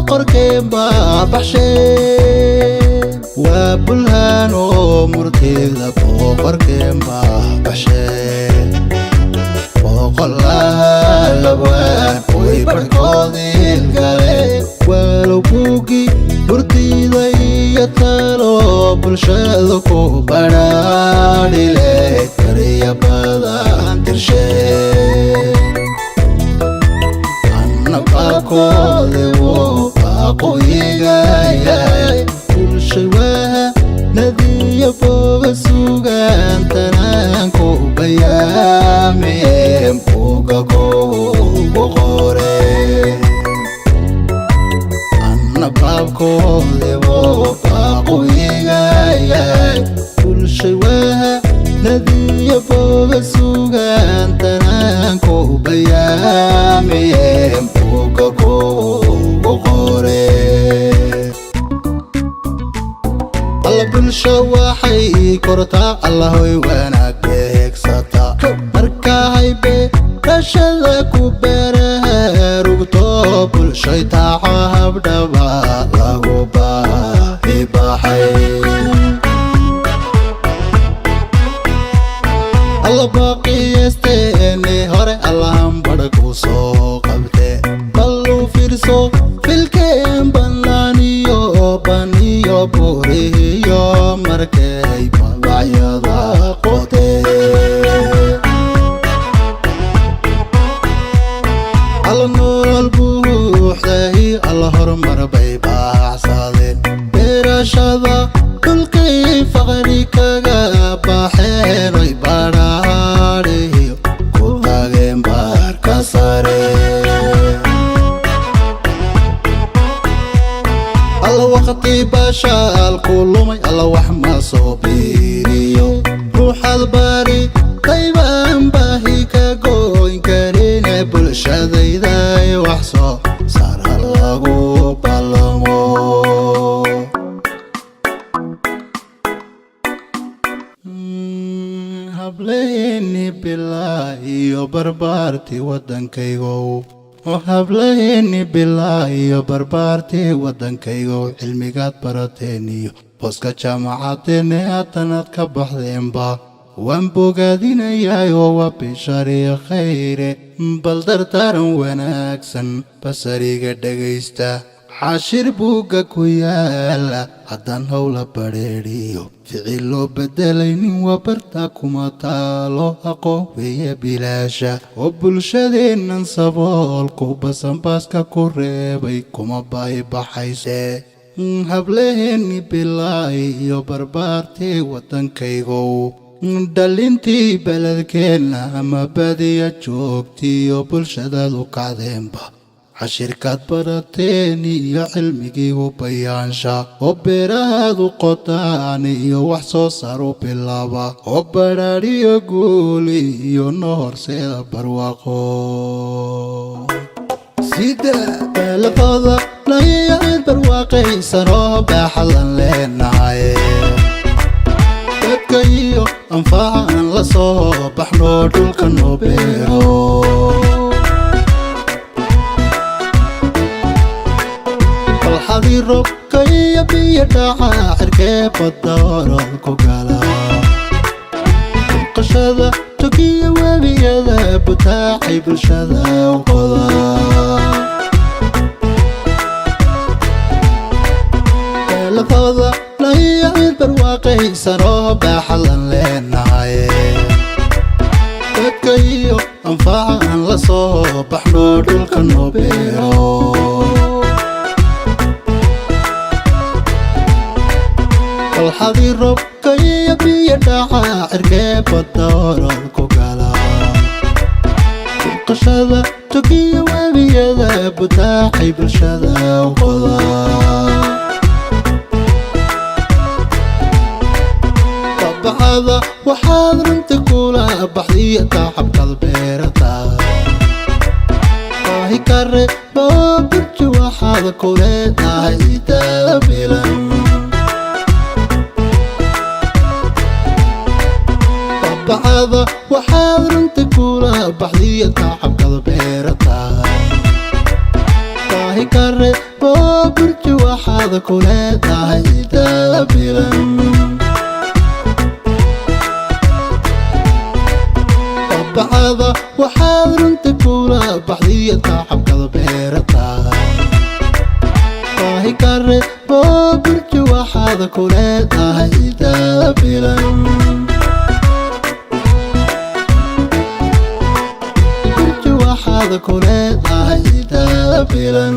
Boqorkeen baa baxshe, waa bulhaano murtida. Boqorkeen baa baxshe, boqolaalabaan way barhkoodii gale. Waalow buugi murtida iyo talo bulshada ku badhaadhile, kariya badan tirshe. Anna baabkoodigu baaqoyigayahay, bulshay waa nadiya booga sugaantanaan ku bayaamiye, buuga kugu qore. Anna baabkoodigu baaqoyigayahay, bulshay waa nadiya booga sugaantanaan ku bayaamiye, buuga kugu qore. Alla bulsho waxay kortaa, allahoy wanaag beegsata, marka haybe dhashada ku baraarugto. Bulshay taaca habdhaba lagu baahi baxay. Alla baaqiyeesteeni hore allahan badha ku soo qabte. Balluu fiirso filkeen bannaaniyo baniyo buurihiyo markay mabacyada qotee. Alla nolol buuxdahi, alla horumar bay baacsadeen. Beerashada dhulkay faqri kaga baxeen, oy badhaadhiyo ku tageen baarka sare. Alla waqti bashaal ku lumay, alla wax ma soo biiriyo. Ruuxaad bari qaybaan baahi ka goyn karine. Bulshadayday wax soo sara lagu ballamo. Hablaheeni bilaa iyo barbaartii waddankaygow, hablaheeni bilaa iyo barbaartii waddankaygow, cilmigaad barateen iyo booska jaamacadeenne haddanaad ka baxdeenba waan bogaadinayaayoo waa bishariya khayre. Bal dardaaran wanaagsan basariga dhegaysta, xaashir buugga ku yaala haddaan howla badheedhiyo ficil loo bedelaynin, waa barta kuma taalo aqoon weeye bilaasha. Oo bulshadeennan saboolku basanbaaska ku reebay kuma baahi baxayse. Hablaheeni bilaay iyo barbaartii waddankaygow, dhalintii beledkeenna ama badiya joogtiyo bulshadaad u kacdeenba, cashirkaad barateen iyo cilmigii u bayaansha, oo beerahaad u qotaan iyo wax soo saar u bilaaba, oo badhaadhiyo guuli iyo no horseeda barwaaqo. Sida beelafooda layo cid barwaaqaysan oo baaxadan leenahay, dadka iyo anfaca aan la soo baxno, dhulka noo beero. Balxadii robka iyo biyo dhaca cirkee badda orod ku gala, qashada togiyo webiyada butaacay bulshada u qoda. Beelafooda layo cid barwaaqaysan oo baaxadan leenahay, dadka iyo anfaca aan la soo baxno, dhulka noo beero. Balxadii robka iyo biyo dhaca cirkee badda orod ku gala, qashada togiyo webiyada butaacay bulshada u qoda. Babacada waxaad runta kula baxdiyo tacabkaad beerata, baahi kare booburji waxaad ku leedahay ciidada bilan. Babacada waxaad runta kula baxdiyo tacabkaad beerata, baahi kare. Burji waxaad ku leedahay dabilan. Bacada waxaad runta kula baxdiya tacabkada beerata. Baahi kare Burji waxaad ku leedahay dabilan. Burji waxaad ku leedahay dabilan.